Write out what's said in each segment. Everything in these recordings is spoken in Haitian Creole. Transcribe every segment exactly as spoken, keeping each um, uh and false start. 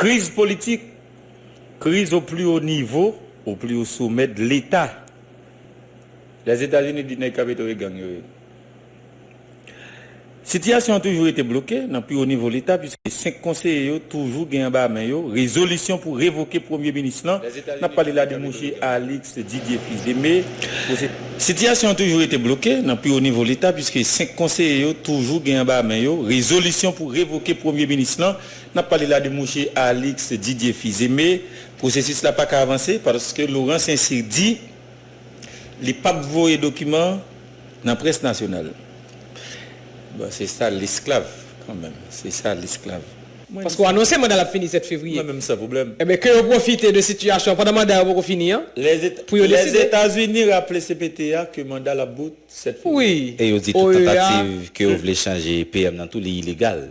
Kriz politik, kriz au plus haut niveau, au plus haut sommet de l'État. Lèzetazini di nèg k ap netwaye gang yo ye. Sitiyasyon an toujou rete bloke nan pi wo nivo Leta, piske senk konseye yo toujou gen anba men yo rezolisyon pou revoke premye minis lan. N ap pale la de mouche Alix Didier Fils-Aimé. Sitiyasyon an toujou rete bloke nan pi wo nivo Leta, piske senk konseye yo toujou gen anba men yo rezolisyon pou revoke premye minis lan. N ap pale la de mouche Alix Didier Fils-Aimé. Pwosesis la pa ka avanse paske Laurent Saint-Cyr di li p ap voye dokiman nan près nasyonal. Bon, se sa lesklav, kanmenm. Se sa lesklav. Paske w anonse manda l ap fini sèt fevriye. Mwen menm, san pwoblèm. Enben, ke yo pwofite de sitiyasyon an pandan manda yo poko fini an, pou yo deside. Lèzetazini raple C P T a ke manda l ap bout sèt fevriye. Wi. E yo di tout tantativ ke yo vle chanje P M nan tou, li ilegal.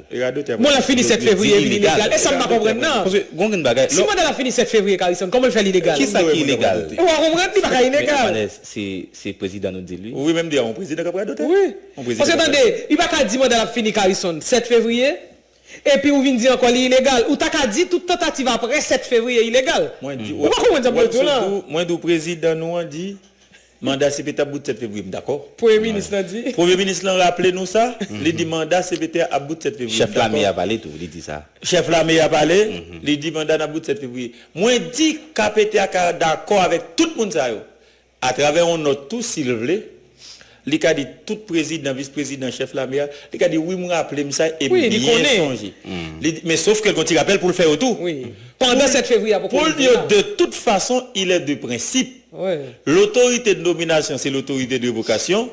Bon, l ap fini sèt fevriye, vin ilegal. E sa m pa konprann nan. Paske gon grenn bagay. Si manda l ap fini sèt fevriye, Carison, kòman l fè l ilegal? Kisa ki ilegal? Ou pa konprann, li pa ka ilegal. Se, se prezidan nou di l, wi. Wi, men m di a, yon prezidan k ap radote. Wi. Yon prezidan k ap radote. Paske tande, li pa ka di manda l ap fini, Carison, sèt fevriye, epi ou vin di ankò li ilegal. Ou ta ka di tout tantativ apre sèt fevriye ilegal. Mwen di, ou pa konprann sa m ap di w lan. Mwen di w, prezidan nou an di, manda C P T ap bout sèt fevriye, m dakò. Premye minis lan di. Premye minis lan raple nou sa, li di manda C P T ap bout sèt fevriye, m dakò. Chèf lame a pale tou, li di sa. Chèf lame a pale, li di manda n ap bout sèt fevriye. Mwen di K P T a ka dakò avèk tout moun sa yo. Atravè yon nòt tou, si l vle, li ka di tout prezidan, vis prezidan, chèf lame a, li ka di, wi, m raple m sa e m byen sonje. Li di, men sof ke l gon ti rapèl pou l fè yo tou. Wi. Pandan sèt fevriye a poko rive la. Pou l di yo, de toute façon, il est de principe. L'autorité de nomination, c'est l'autorité de révocation.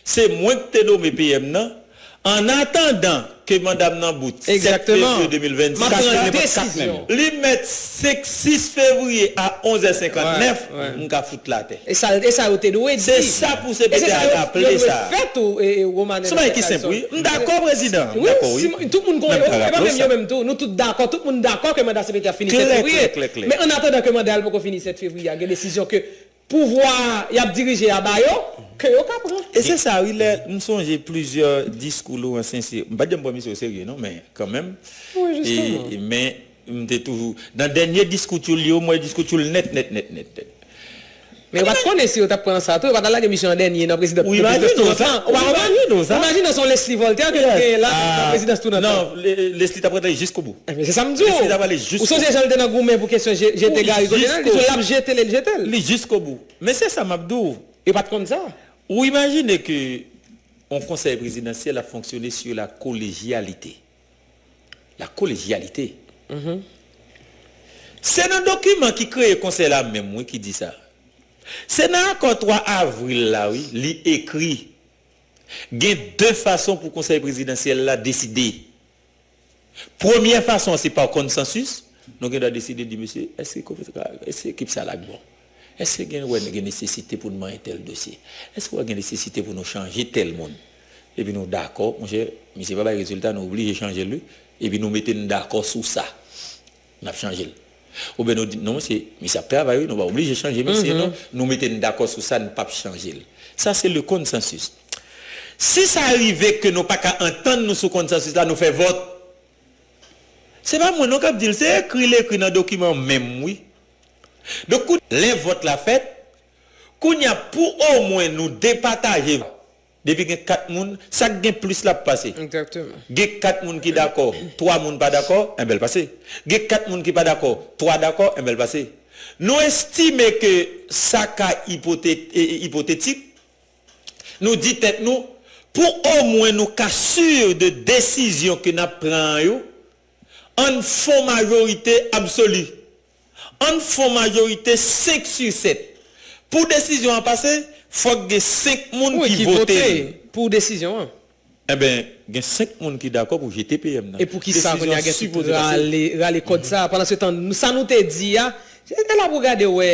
Se mwen k te nome P M nan. An atandan ke manda m nan bout sèt fevriye de mil vennsis, m ap pran desizyon. Li mèt senk, sis fevriye a onz è senkantnèf, m ka fout l atè. E sa, e sa yo te dwe di. Se sa pou C P T a raple sa. Se yon bagay ki senp, wi. M dakò, prezidan. M dakò, wi. Tout moun konnen, e pa menm yo menm tou. Nou tout dakò, tout moun dakò ke manda C P T a fini sèt fevriye. Men an atandan ke manda a poko fini sèt fevriye a, gen desizyon ke pouvwa y ap dirije a ba yo, ke yo ka pran. E se sa, wi, lè m sonje plizyè diskou Laurent Saint-Cyr, m pa t janm pran misye oserye, non, men kanmenm. Wi, jisteman. E, men m te toujou, nan dènye diskou tchoul yo, m wè diskou tchoul nèt, nèt, nèt, nèt, nèt. Men yo pa t konnen si yo t ap pran sa tou, yo pa t al lage misye an dènye nan prezidans, nan prezidans tou lontan. Ou pa konprann? Ou imajine w sa. Ou imajine w se yon Leslie Voltaire ke nou genyen la nan prezidans tou lontan. Non, Leslie t ap rete jiskobou. Enben, se sa m di w. Ou sonje jan l te nan goumen pou kesyon jete Garry Conille lan? Li di w l ap jete l e l jete l. Li jiskobou. Men se sa m ap di w. Yo pa t konn sa. Ou imajine ke yon konsèy prezidansyèl ap fonksyone sur la collégialité. La collégialité. Se nan dokiman ki kreye konsèy la menm, wi, ki di sa. Se nan akò twa avril la, wi, li ekri. Gen de fason pou konsèy prezidansyèl la deside. Premyè fason an, se pa konsansis. Nou gen dwa deside di, mesye, èske, èske ekip sa la k bon? Èske gen, wè, gen nesesite pou n manyen tèl dosye? Èske wè gen nesesite pou nou chanje tèl moun? Epi nou dakò, monchè, misye pa bay rezilta, nou oblije chanje l, wi. Epi nou mete n dakò sou sa. N ap chanje l. Oubyen nou di, non, se, misye ap travay, wi, nou pa oblije chanje misye, non. Nou mete n dakò sou sa, n p ap chanje l. Sa, se le konsansis. Si sa rive ke nou pa ka antann nou sou konsansis la, nou fè vòt. Se pa mwen, non, k ap di l, se ekri l ekri nan dokiman menm, wi. Donk, kou, lè vòt la fèt, kounye a, pou omwen nou depataje, depi gen kat moun, sa k gen plis l ap pase. Egzakteman. Gen kat moun ki dakò, twa moun pa dakò, enben l pase. Gen kat moun ki pa dakò, twa dakò, enben l pase. Nou estime ke sa ka ipote-, e, e, ipotetik, nou di tèt nou, pou omwen nou ka si de desizyon ke n ap pran an yo, ann fè majorite absoli. Ann fè majorite senk sur sèt. Pou desizyon an pase, fòk gen senk moun ki vote l. Pou desizyon an. Enben, gen senk moun ki dakò pou jete P M nan. E poukisa kounye a gen tout rale, rale kòd sa a? Pandan se tan, nou, sa nou te di a, se la pou gade wè,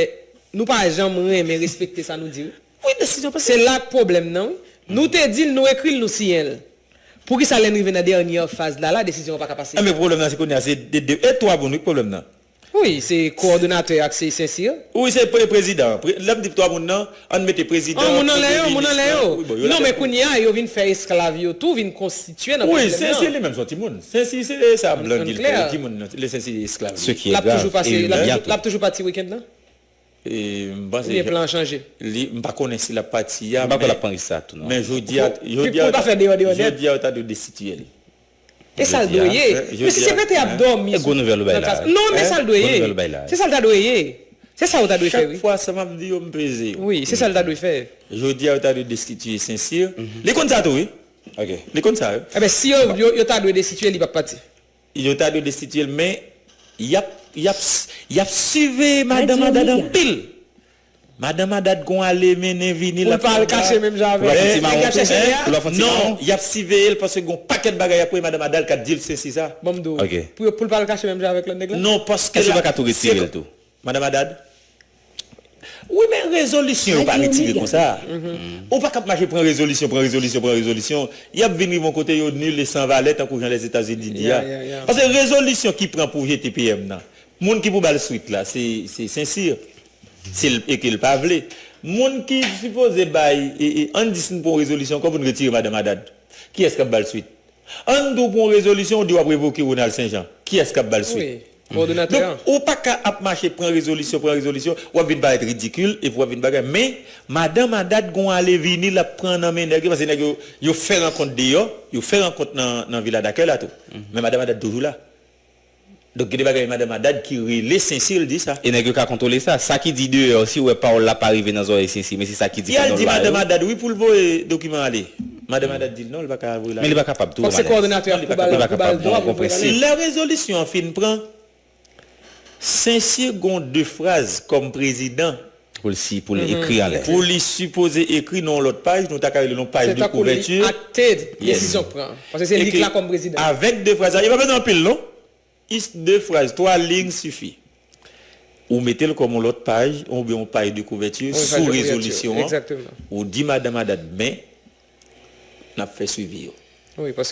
nou pa janm renmen respekte sa nou di, wi. Wi, desizyon pase. Se la k pwoblèm nan, wi. Nou te di l, nou ekri l, nou siyen l. Poukisa lè n rive nan dènyè faz la, la, desizyon an pa ka pase? Enben, pwoblèm nan, se kounye a, se de, de, e twa moun, wi, k pwoblèm nan. Wi, se kowòdonatè ak se Sensir. Wi, se pre- prezidan. Pre- Lè m di twa moun nan, ann mete prezidan, An, moun anlè yo, premye moun minis anlè nan. yo. Wi, bon, yo Non, la men tèt. Kounye a, yo vin fè esklav yo tou, vin konstitye nan Wi, prezidan Sensir nan. Li menm se yon timoun. Sensir se sa blan di l fè. Timoun nan, le Sensir esklav. Ce qui est L ap toujou grave. pase, Et l ap- bientôt. L ap toujou pati wikenn nan? E m panse. Oubyen plan an chanje? Li, m pa konnen si l ap pati a. M pa kwè l ap men- pran risk sa tou non. Men jodi a, Pou- jodi pou a, l pa fè deyò, deyò nèt. Jodi a, yo ta dwe destityel. E sa l dwe ye. Men si sekretè ap dòmi E gwo nouvèl ou bay nan la. kas- Non, men sa l dwe Gwo ye. nouvèl ou bay la. Se sa l ta dwe ye. Se sa yo ta dwe fè, Chak wi. Fwa sa m ap di yo, m peze yo. Wi, se sa l ta dwe fè. Jodi a, yo ta dwe destitye Sensir. Li konn sa tou, wi. Ok. Li konn sa, wi. Ebyen, si yo, yo, yo ta dwe destitye, li p ap pati. Yo ta dwe destitye l, men y ap, y ap, y ap siveye Madan Madad anpil. Madan Madad gon ale mennen vini. Pou l pa al kache menm jan avèk Pou l pa fè ti nèg k ap mawon. chèche nèg la? Pou l pa fè ti Non, mawon. Y ap siveye l paske gon pakèt bagay y ap wè Madan Madad k ap di l Sensir sa. Ban m di w. Ok. Pou, yo- pou l pa al kache menm jan avèk lòt nèg la? Non, paske Èske yo la- pa ka tou retire l tou? Madan Madad. Wi, men rezolisyon yo pa retire konsa. Ou pa ka ap mache pran rezolisyon, pran rezolisyon, pran rezolisyon. Y ap vin rive yon kote yo nil e san valè tankou jan Lèzetazini di a. Ya, ya, ya. Paske rezolisyon ki pran pou jete P M nan, moun ki pou ba l swit la, se se Sensir. Se l, e ke l pa vle. Moun ki sipoze bay, e, e, ann di si n pran rezolisyon ankò pou n retire Madan Madad. Kiyès k ap ba l swit? Ann di w pran rezolisyon, ou di w ap revoke Ronald Saint Jean. Kiyès k ap ba l swit? Wi, kowòdonatè an. Donk, ou pa ka ap mache pran rezolisyon, pran rezolisyon, w ap vin parèt ridikil, epi w ap vin bagay. Men, Madan Madad gon ale vini, l ap pran nan men nèg yo, paske nèg yo, yo fè rankont deyò, yo fè rankont nan, nan vila dakèy la tou. Men Madan Madad toujou la. Donk, gen de bagay Madan Madad ki rele Sensir di sa. E nèg yo ka kontwole sa. Sa ki di deyò, si w wè pawòl la pa rive nan zòrèy Sensir, men se sa ki di Y al pandan di l la Madan yo. Madad, wi, pou l voye dokiman ale. Madan Madad di l non, li pa ka voye l ale. Men li pa kapab tou. Fòk se Valè. kowòdonatè a Li pou pa ba l Li pa pou ba l kapab, dwa bon, pou voye l konprensyon. ale. Lè rezolisyon an fin pran, Sensir gon de fraz kòm prezidan Pou l si, pou l ekri anlè. Pou li sipoze ekri nan yon lòt paj, nou ta ka rele yon paj Se de tankou li kouvèti. Akte desizyon k pran. Paske se li k la kòm prezidan. Avèk de fraz, e pa bezwen anpil non. Is de fraz, twa liy sifi. Ou mete l kòm yon lòt paj, oubyen yon paj de kouvèti Yon paj sou de kouvèti, rezolisyon an. Egzakteman. Ou di Madan Madad, men, n ap fè swivi yo. Wi, paske